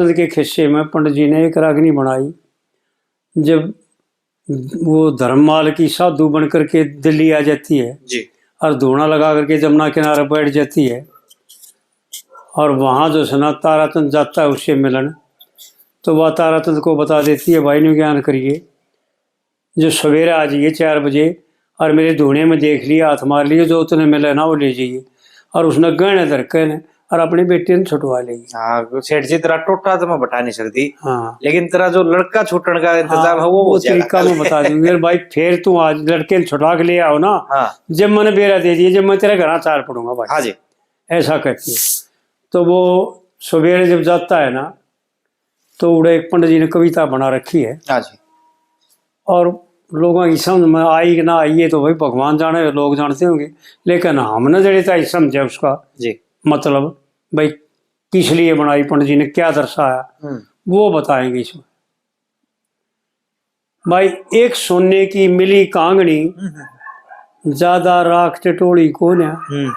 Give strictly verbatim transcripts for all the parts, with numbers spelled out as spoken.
के खिस्से में पंडित जी ने एक रागनी बनाई। जब वो धर्ममाल की साधु बन करके दिल्ली आ जाती है जी। और धूणा लगा करके जमुना किनारे बैठ जाती है और वहाँ जो है ना ताराचंद जाता है उससे मिलन, तो वह ताराचंद को बता देती है, भाई ने ज्ञान करिए, जो सवेरे आ जाइए चार बजे और मेरे धूणे में देख लिए, हाथ मार लिए, जो तने मिले ना वो ले जाइए। और उसने गहने धर के ने और अपने बेटे ने छुटवा ले। हाँ, सेठ जी तेरा टोटा तो मैं बता नहीं सकती, हाँ। लेकिन तेरा जो लड़का छूटने का इंतजाम हाँ, है वो वो हो जाएगा। तरीका मैं बता दूंगी। अरे भाई, फिर तू आज लड़के ने छुटा के ले आओ ना, हाँ। जब मैंने बेरा दे दिया, जब मैं तेरे घर चाल पड़ूंगा भाई। हाँ जी। ऐसा कहती है। तो वो सवेरे जब जाता है ना, तो उड़े एक पंडित जी ने कविता बना रखी है। हाँ जी। और लोगों की समझ में आई कि ना आई, ये तो भाई भगवान जाने, लोग जानते होंगे, लेकिन हमने जड़े ताई समझे उसका जी। मतलब भाई किस लिए बनाई, पंडित जी ने क्या दर्शाया, हम्म। वो बताएंगे इसमें। भाई, एक सोने की मिली कांगनी, हम्म। ज्यादा राख टटोली कोन्या, हम्म।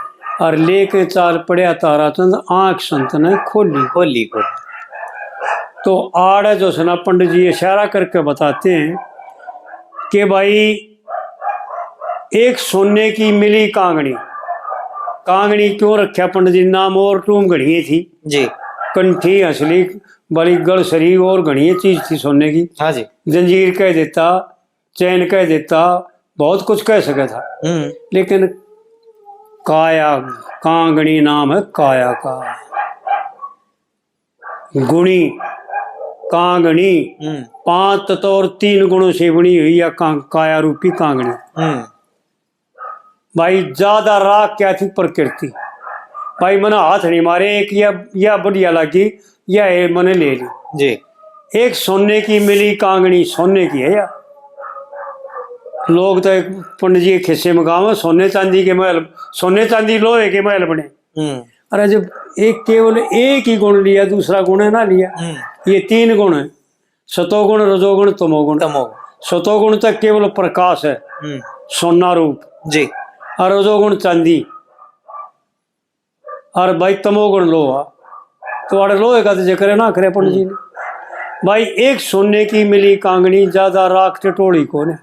और लेके चाल पड़या ताराचंद, आंख संत ने खोली। खोली को। तो आड़े जो सना पंडित जी इशारा करके बताते हैं कि भाई, एक सोने की मिली कांगनी। कांगनी क्यों रख्या पंडित जी? नाम और टूम घड़िए थी जी। कंठी हंसली, बड़ी गल सरी और घड़िए चीज थी सोने की। हाँ जी। जंजीर कह देता, चैन कह देता, बहुत कुछ कह सके था। हम्म। लेकिन काया, कांगनी नाम है काया का। गुणी, कांगनी, हम्म। पांच तत्व और तीन गुणों से बनी हुई या कां-, काया रूपी कांगनी। हम्म। भाई, ज्यादा राख क्या थी? प्रकृति। भाई, मैंने हाथ नहीं मारे, एक या, या बढ़िया लगी, या ये मैंने ले ली। जी। एक सोने की मिली कांगनी, सोने की है यार। लोग तो एक पंडित जी के खिस्से में गावे, सोने चांदी के महल, सोने चांदी लोहे के महल बने। हम्म। अरे, जब एक, केवल एक ही गुण लिया, दूसरा गुण है ना लिया, हम्म। ये तीन गुण है, सतोगुण, रजोगुण, तमोगुण। तमोगुण। सतोगुण तक केवल प्रकाश है, हम्म। सोना रूप जी। और रजोगुण चांदी, और भाई तमोगुण लोहा। तो आड़े लोहे का तो जिक्र है ना करे पंडित जी ने। हम्म। भाई, एक सोने की मिली कांगनी, ज्यादा राख टटोली कोन्या।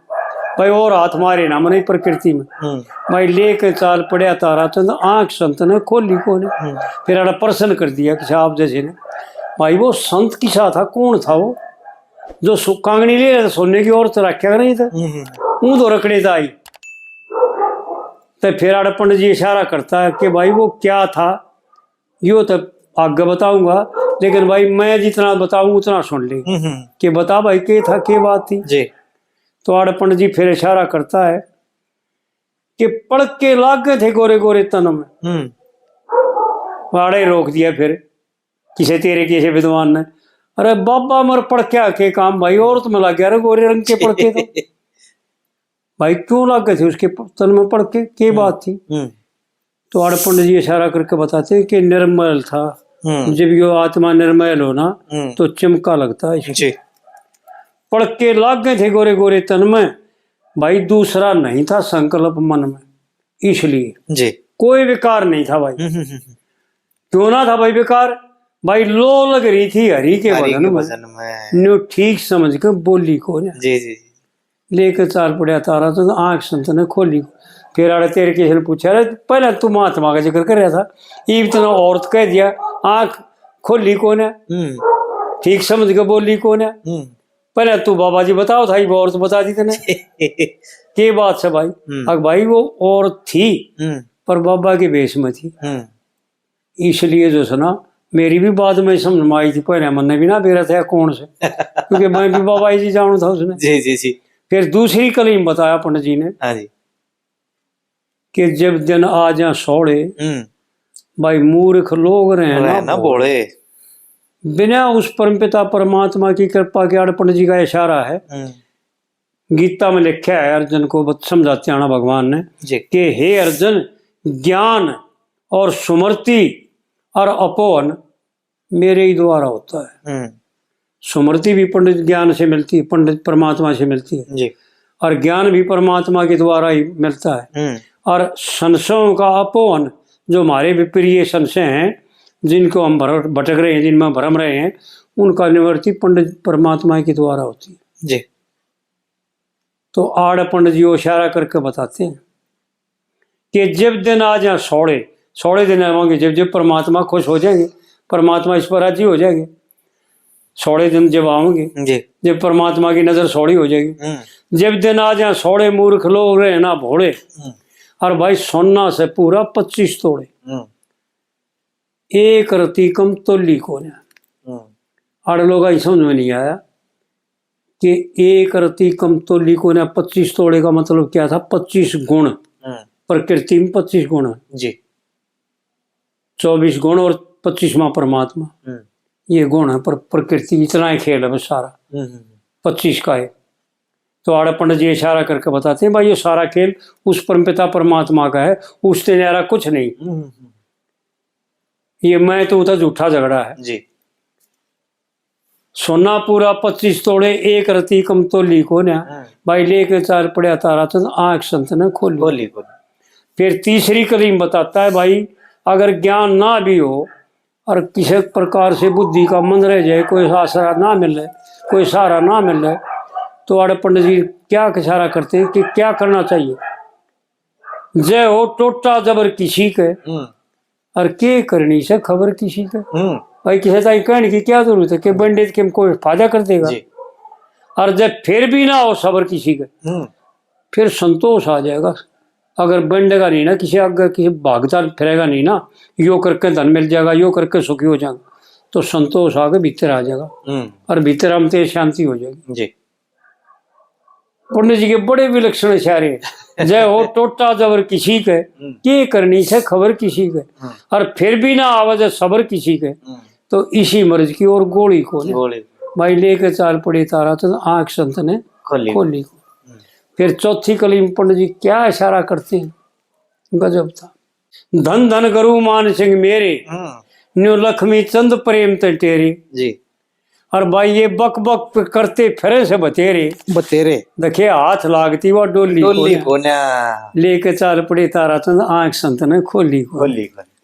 भाई, और हाथ मारे ना मने प्रकृति में। हम्म। भाई, लेके चाल पड़या ताराचंद, आंख संत ने खोली कोन्या। हम्म। फिर आड़ा प्रश्न कर दिया कि साहब जैसे ने, भाई, वो संत किसा था, कौन था वो जो सो-, कांगनी ले रहा था सोने की, और तो रखा नहीं था। हम्म। ऊं तो रखड़े था ही। तो फिर आड़े पंडित जी इशारा करता है कि भाई, वो क्या था, यो तो आगे बताऊंगा, लेकिन भाई, मैं जितना बताऊं उतना सुन ले। हम्म, हम्म। कि बता भाई, के था, के बात थी? जी। तो आड़े पंडित जी फिर इशारा करता है कि पड़के लागे थे गोरे गोरे तन में। हम्म। आड़े रोक दिया फिर किसे तेरे किसे विद्वान ने, अरे बाबा, मर पड़क्या के काम भाई, औरत में लग गया रे गोरे रंग के पड़के तो। भाई, क्यों लागे थे उसके प-, तन में पड़के, के हम्म। बात थी? हम्म। तो आड़े पंडित जी इशारा करके बताते हैं कि निर्मल था। हम्म। जब यो आत्मा निर्मल हो ना, हम्म। तो चमका लगता है इसको। जी। पड़के लागे थे गोरे गोरे तन में, भाई, दूसरा नहीं था संकल्प मन में, इसलिए जी। कोई विकार नहीं था भाई। हम्म, हम्म, हम्म। क्यों ना था भाई विकार? भाई, लो लग रही थी हरि के हरि भजन के में। भजन में। न्यू ठीक समझ के बोली कोन्या। जी, जी, जी। लेके चाल पड़या ताराचंद, आंख संत ने खोली। फिर आड़े तेरे किसी ने पूछा, अरे, पहले तू महात्मा का जिक्र कर रहा था, इब तने औरत कह दिया, आंख खोली कोन्या। हम्म। ठीक समझ के बोली कोन्या। हम्म। पहले तू बाबा जी बताओ था, इब औरत बता दी तने। के बात से भाई? हम्म। अक भाई, वो औरत थी, हम्म। पर बाबा के भेष में थी। हम्म। इसलिए जो है ना, मेरी भी बाद में समझ में आई थी, पहले मन्ने भी ना बेरा था कौन से, क्योंकि मैं भी बाबा जी जानू था उसने। जी, जी, जी। फिर दूसरी कली में बताया पंडित जी ने हाँ जी। कि जब दिन आ जा सोहले, हम्म। भाई, मूर्ख लोग रहे रहे ना ना भोले। भोले। बिना उस परमपिता परमात्मा की कृपा के, आड़े पंडित जी का इशारा है। हम्म। गीता में लिखा है, अर्जुन को बत-, समझाते आना भगवान ने जी। कि हे अर्जुन, ज्ञान और सुमृति और अपोहन मेरे ही द्वारा होता है। हम्म। सुमृति भी पंडित ज्ञान से मिलती है, पंडित परमात्मा से मिलती है। जी। और ज्ञान भी परमात्मा के द्वारा ही मिलता है। हम्म। और संशयों का अपोहन, जो हमारे विप्रिय संशय हैं, जिनको हम भर-, भटक रहे हैं, जिनमें भरम रहे हैं, उनका निवृत्ति पंडित परमात्मा के द्वारा होती है। जी। तो आड़े पंडित जी वो इशारा करके बताते हैं कि जब दिन आ जाए सोड़े, सोड़े दिन आवेंगे, जब जब परमात्मा खुश हो जाएंगे, परमात्मा इस पर राजी हो जाएंगे, सोड़े दिन जब आवेंगे, जी। जब परमात्मा की नजर सोड़ी हो जाएगी, हम्म। जब दिन आ जाए सोड़े, मूर्ख लोग रहे ना भोले। हम्म। और भाई, सोना से पूरा पच्चीस तोड़े, हम्म। एक रत्ती कम तोली को ना। हम्म। आड़े लोग आई समझ में नहीं आया कि एक रत्ती कम तोली को ना, पच्चीस तोड़े का मतलब क्या था? पच्चीस गुण। हम्म। प्रकृति में पच्चीस गुण है। जी। चौबीस गुण और पच्चीसवाँ परमात्मा। हम्म। ये गुण है, पर प्रकृति इतना ही खेल है बस सारा। हम्म, हम्म, हम्म। पच्चीस का है। तो आड़े पंडित जी इशारा करके बताते हैं, भाई, ये सारा खेल उस परमपिता परमात्मा का है, उससे न्यारा कुछ नहीं। हम्म, हम्म, हम्म। ये मैं तो उधर झूठा झगड़ा है। जी। सोना पूरा पच्चीस तोड़े, एक रत्ती कम तोली को ना। हाँ। भाई, लेके चाल पड़या तारा चंद, आंख संत ने खोली। खोली को। फिर तीसरी कली में बताता है, भाई, अगर ज्ञान ना भी हो और किसी प्रकार से बुद्धि का मंद रह जाए, कोई आसरा ना मिले, कोई सहारा ना मिले, तो आड़े पंडित जी क्या इशारा करते हैं कि क्या करना चाहिए? जय हो टोटा जबर किसी के, हम्म। और के करनी से खबर किसी के। हम्म। भाई, किसी ताई कहने की क्या जरूरत है कि बंडे के कोई फायदा कर देगा? जी। और जब फिर भी ना हो सबर किसी के, हम्म। फिर संतोष आ जाएगा। अगर बंडेगा नहीं ना, किसी आगे किसी भागता फिरेगा नहीं ना, यो करके धन मिल जाएगा, यो करके सुखी हो जाएगा, तो संतोष आके भीतर आ जाएगा। हम्म। और भीतर हम तो शांति हो जाएगी। जी। पंडित जी के बड़े विलक्षण इशारे। जय हो टोटा जबर किसी के, हम्म। के करनी से खबर किसी के, हम्म। और फिर भी ना आवे जब सबर किसी के, हम्म। तो इसी मर्ज की और गोली को नहीं। गोली। भाई, लेके चाल पड़े तारा चंद, आंख संत ने खोली। खोली को। हम्म। फिर चौथी कली में पंडित जी क्या इशारा करते हैं, गजब था। धन धन गुरु मान सिंह मेरे, हम्म। न्यू लक्ष्मी चंद प्रेम ते टेरे। जी। और भाई, ये बक बक करते फिरे से बतेरे। बतेरे। देखे हाथ लागती वा डोली डोली कोन्या। कोन्या। लेके चाल पड़े तारा चंद, आंख संत ने खोली को। खोली को।